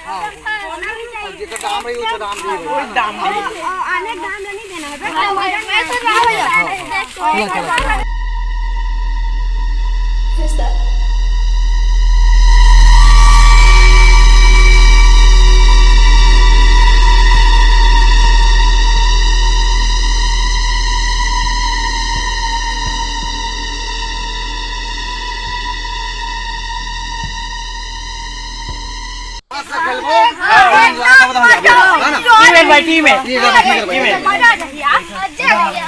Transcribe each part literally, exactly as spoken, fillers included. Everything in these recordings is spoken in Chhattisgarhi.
हाँ, अब जेकर दाम रही, ओकर दाम दे देबो, है ना? दाम रही। अनेक दाम नहीं देना है, बस वजन में। चलो, चलो। खेलबो। टीम है भाई, टीम है। टीम है। मजा आ जाए यार। मजा आ जाए।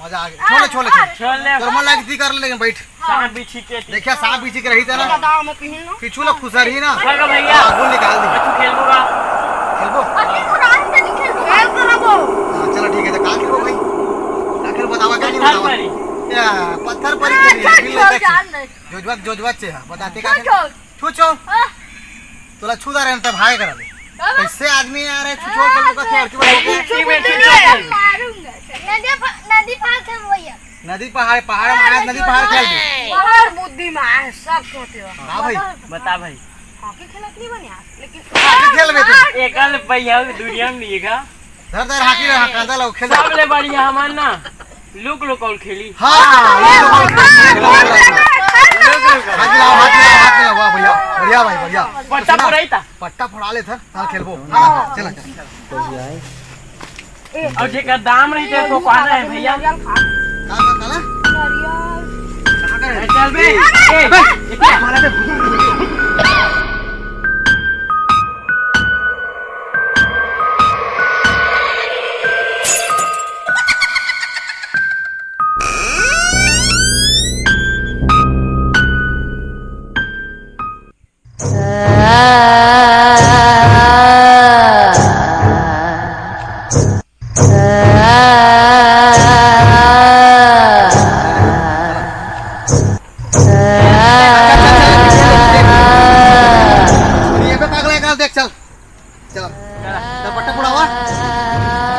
मजा आ गया। छोले, छोले, छोले। छोले। तोर मन लायक दी कर ले, लेकिन बैठ। सांप बिच्छी के। देखिया, सांप बिच्छी के रही था ना। दाव में पहन लो। पीछू ला खुसर ही ना। चलो भैया। आगू निकाल दी। तू खेलबो का? खेलबो? अभी तो रात में नहीं खेलबो। खेल कर आबो। हाँ, चलो ठीक है, तो का खेलबो भाई? का खेलबो बतावा, का नहीं पत्थर बतावा? परी। या, पत्थर परी हाँ, खेलनी है, अच्छा, बिल्कुल छोड़, अच्छा। जान दे। जोजवा, जोजवा चे, हाँ, बताते का छोड़, खेल? छोड़। छुछो। हाँ। तोला छुदा रहे त भागे करा ले। हाँ। कैसे आदमी आ रहे, छुछो खेलबो का खेल, की बात हो गई? छुछो खेल। मारूंगा। नदी पा-, नदी पार खेल भैया। नदी पहाड़, पहाड़ में आज नदी पहाड़ खेल दी। बहुत बुद्धि में है, सब सोचे हो। हाँ भाई। बता भाई। हॉकी खेलत नहीं बने यार, लेकिन हॉकी खेल में तू। एकल भैया दुनिया में नहीं है। धर, धर, हॉकी रहा, कांदा लाओ, खेल। सबले बढ़िया हमार ना, लुक लुक और खेली। हाँ, लुक लुक और खेली, लुक लुक और खेली। हाथ मिलाओ, हाथ मिलाओ, हाथ मिलाओ, वाह, बढ़िया, बढ़िया भाई, बढ़िया। पट्टा सुना? पड़ाई था। पट्टा पड़ा ले था, हाँ, खेलबो। हाँ, चला, चला। और जेकर दाम रही, तेरे को पाना है, भैया। का कर, काला? कहाँ कर? चल बे। ए, ए, ए, हमारा बे। ये पे पागल है, देख, चल। चल। चल, पट्टा फोड़ावा।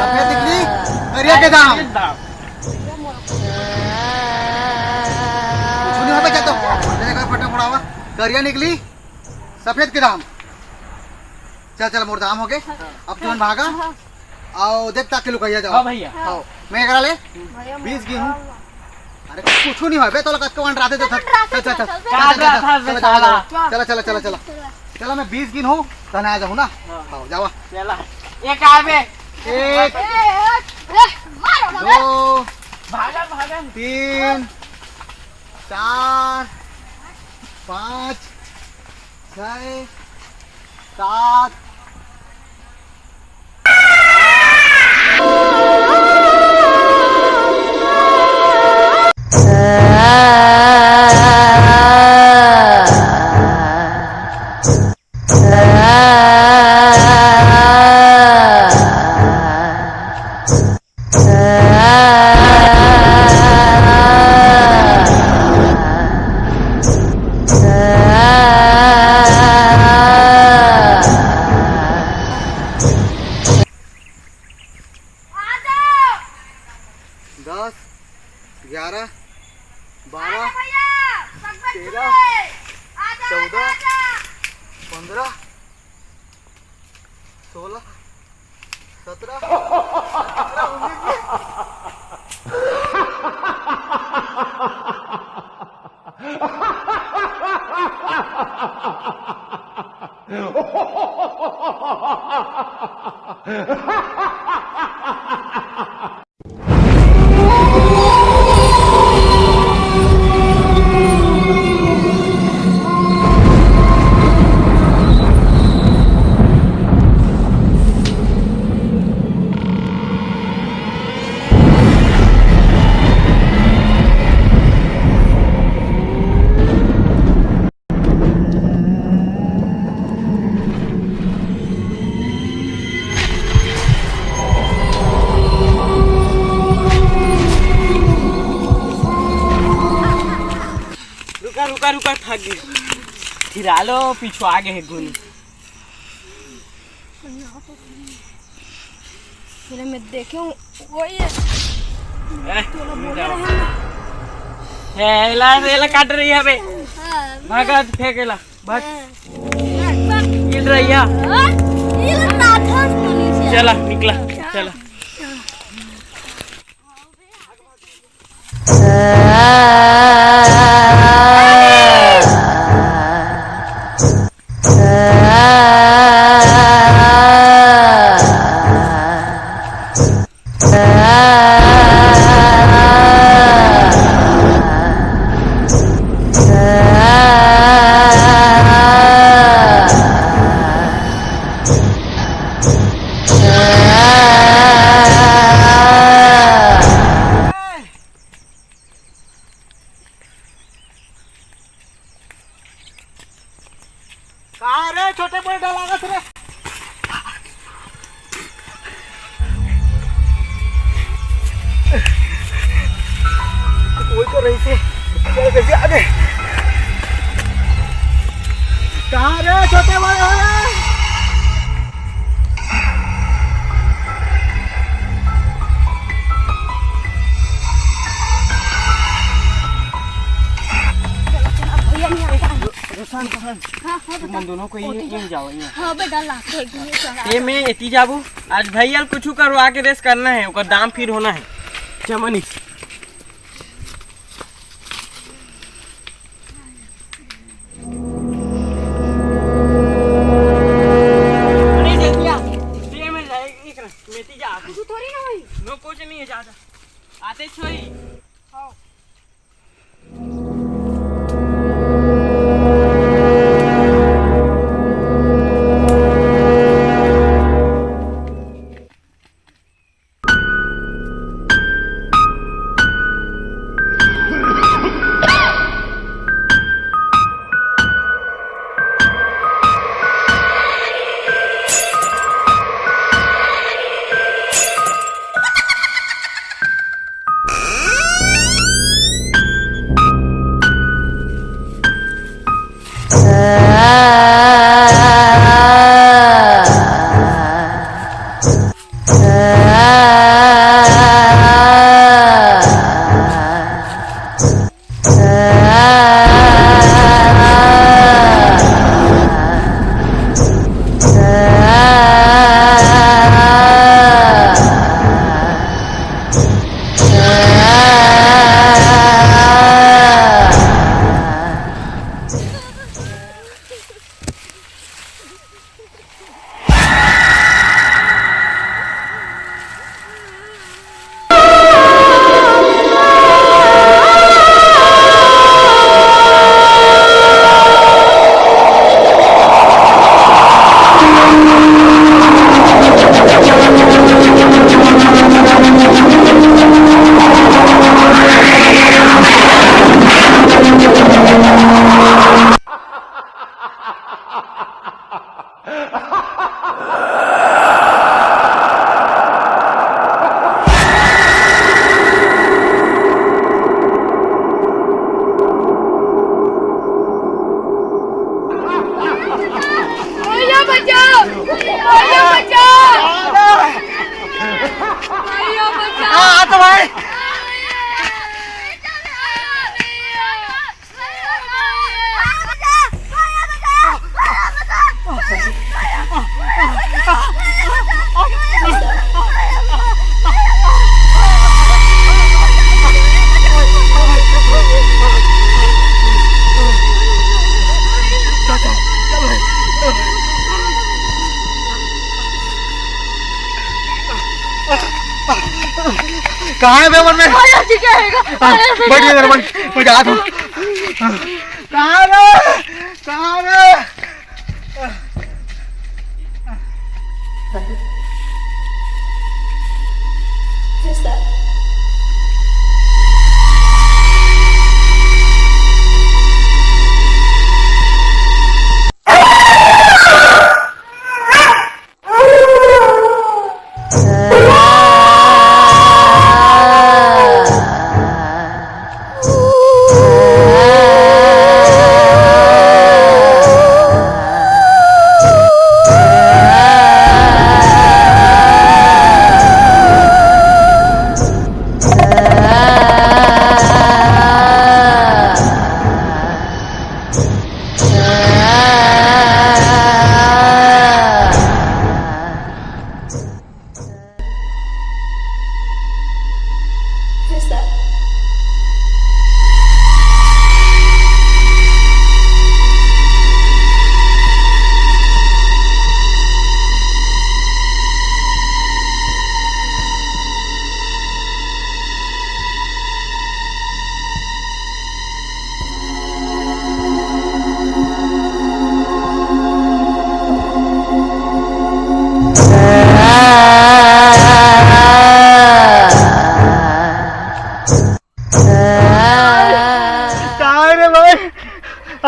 सफेद निकली, करिया के दाम। कुछ नहीं हो बचा तो। तेरे घर पट्टा फोड़ावा। करिया निकली, सफेद के दाम। चल, चल, मोर दाम हो गए। अब तुमन भागा। आओ, देख ताके लुकाइया जाओ। हाँ भैया। आओ, मैं करा ले। भैया, बीस गिनूं। अरे, कुछ नहीं होय बे, तोला कतको अंडराथे तो। चल, चल, चल, चल, चल, चल, चल, चल, चल, चल, चल, चल, चल। चला, मैं बीस गिनहूं, तहन आ जाहूं ना। हाँ। हाँ, जावा। चला। एक आवे। एक। ए, ए, ए, मारो ना बे। दो। भागा, भागा। तीन। चार। पाँच। छः। सात। दस, ग्यारह, बारह, तेरह, चौदह, पंद्रह, सोलह, सत्रह, अठारह, उन्नीस, बीस। रुका, रुका, रुका, थक गई। फिर आलो, पीछू आगे है घुन। फिर मैं देखे हूँ, वही है। ए, तोला बोले रहे ना। एला, एला काट रही है बे। हाँ। भागा, फेंक एला। भाग। हाँ। गिर रही है। हाँ? ये लोग नाटक पुलिस है। चला, निकला। चला। कहाँ रे छोटे, बड़े डर लागत रे। कोई तो रही से, चल कैसे आ गए? कहाँ रे छोटे, बड़े हो रे? भैया नहीं आता है। रोशन, रोशन, हाँ, हाँ, बता। तुमन दोनों को ये, ओटी जा। ये जाओ, ये। हाँ, बेटा, ला, तो एक मिनट चला। ये मैं एती जाबू। आज भैया ल कुछ करवा के रेस करना है, ओकर दाम फिर होना है। चमनी। नहीं, जल्दी आ। ये मैं जाए, एक ना, मैं एती जा। कुछ थोड़ी ना होई। नो, कुछ नहीं है, जा, जा। आते छोई। हाँ। भैया बचाओ! भैया बचाओ! भैया बचाओ! आ, आ तो भाई। कहाँ है बे मन में? अरे, ठीक है, हाँ, अरे, बैठ इधर, बैठ, मैं जाता हूँ। कहाँ रे? कहाँ रे?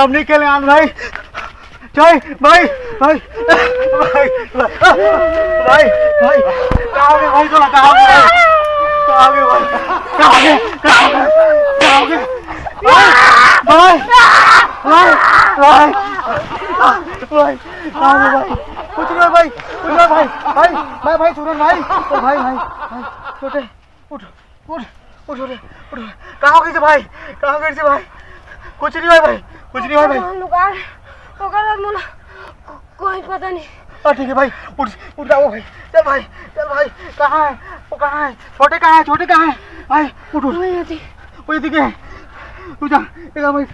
अब नहीं खेले आन भाई। चल भाई, भाई, भाई, भाई, भाई, कहाँ गए भाई? चला, कहाँ गए भाई? कहाँ गए भाई? कहाँ गए? कहाँ गए? कहाँ गए? भाई, भाई, भाई, भाई, कहाँ गए भाई? कुछ नहीं भाई, कुछ नहीं भाई, भाई, भाई, भाई, सुनो भाई, ओ भाई, भाई, भाई, छोटे, उठ, उठ, उठ, उठ, उठ, कहाँ गए थे भाई? कहाँ गए थे भाई? कुछ नहीं हुआ भाई, कुछ नहीं हुआ भाई। भगवान लुका है, ओकर बाद मोला को-, कोई पता नहीं। हाँ, ठीक है भाई, उठ, उठ जाओ भाई, चल भाई, चल भाई, कहाँ है वो? कहाँ है छोटे? कहाँ है छोटे? कहाँ है भाई? उठ, उठ। वही होती। वो ये दिखे, तू जा, एक बाइट,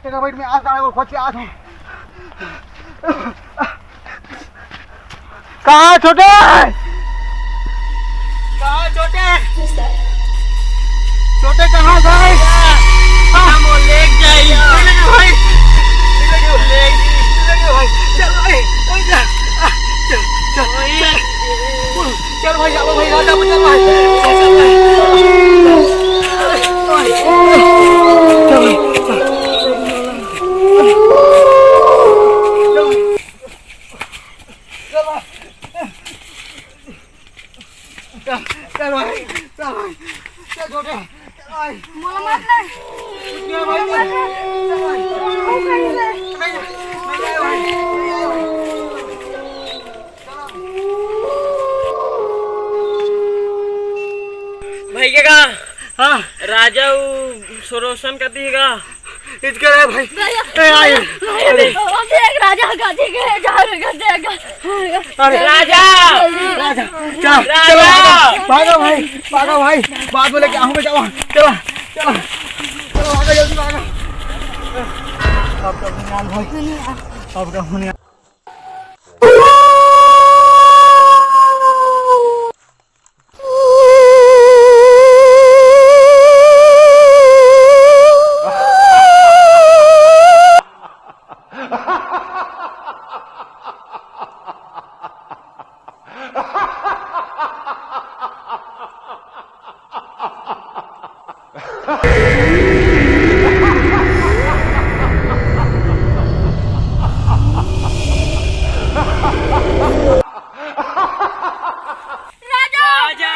एक बाइट में आज आए वो खोज के आज हूँ। कहाँ छोटे? कहाँ छोटे? छोटे कहाँ भाई? हम वो लेके जाइए। भाई, लेके, लेके भाई। चल भाई, चल, चल, चल, चल। चल भाई, चलो भाई, राजा, चल भाई। चल भाई। चल भाई। चल भाई। चल, चल भाई, चल भाई, चल छोटे, चल भाई। मोला मत ले। उठ गया भाई, चल भाई। नहीं, नहीं, नहीं, भाई। भैया का हाँ। राजा उ सरोसन का दी का। इसके रे भाई। भैया। ए, आई। भैया, अरे। देख राजा का दी के जा रे, देख। अरे। राजा। राजा। चलो, राजा। चलो, भागो, भागो भाई, भागो भाई, बाद में लेके आऊंगा, चलो, चलो, चलो, चलो, भागो, जल्दी भागो। अब तो नहीं यार भाई, अब तो नहीं यार। राजा! राजा!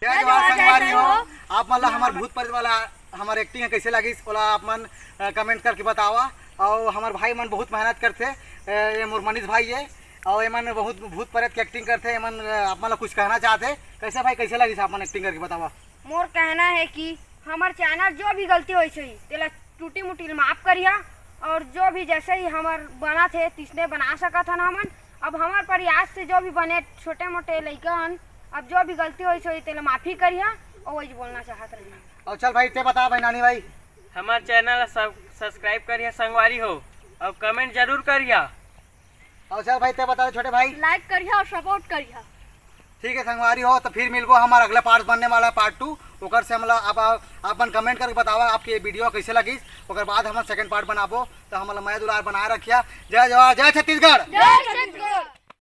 जय जवान संगवारी हो। आप मन ला हमर भूत प्रेत वाला हमर एक्टिंग कैसे लगिस, ओला आप मन, अ, कमेंट करके बतावा। और हमर भाई मन बहुत मेहनत करथे, अ, ये मोर मनीष भाई ये, और ये मन बहुत भूत प्रेत के एक्टिंग करथे। ये मन, अ, आप मन ला कुछ कहना चाहथे, कैसे भाई, कैसे लगिस आप मन एक्टिंग करके बतावा। मोर कहना है कि हमर चैनल जो भी गलती होइस होही, तेला टूटी मुटी माफ करिहा, और जो भी जैसे ही हमर बनत हे, तिसने बना सकत हन हमन। अब हमर प्रयास से जो भी बने, छोटे मोटे लइका हन, अब जो भी गलती होइस होही, तेला माफी करिहा, और वही बोलना चाहत रही। और चल भाई, ते बता भाई, नानी भाई। हमार चैनल ला सब सब्सक्राइब करिहा संगवारी हो, और कमेंट जरूर करिहा। और चल भाई, ते बता दे छोटे भाई। लाइक करिहा और सपोर्ट करिहा। ठीक है संगवारी हो, तो फिर मिलबो, हमार अगला पार्ट बनने वाला है, पार्ट टू। ओकर से हमला आप, आप मन कमेंट करके बतावा आपके ये वीडियो कैसे लगिस, ओकर बाद हम सेकंड पार्ट बनाबो। तो हमला मया दुलार बनाए रखिया। जय जोहार, जय छत्तीसगढ़। जय छत्तीसगढ़।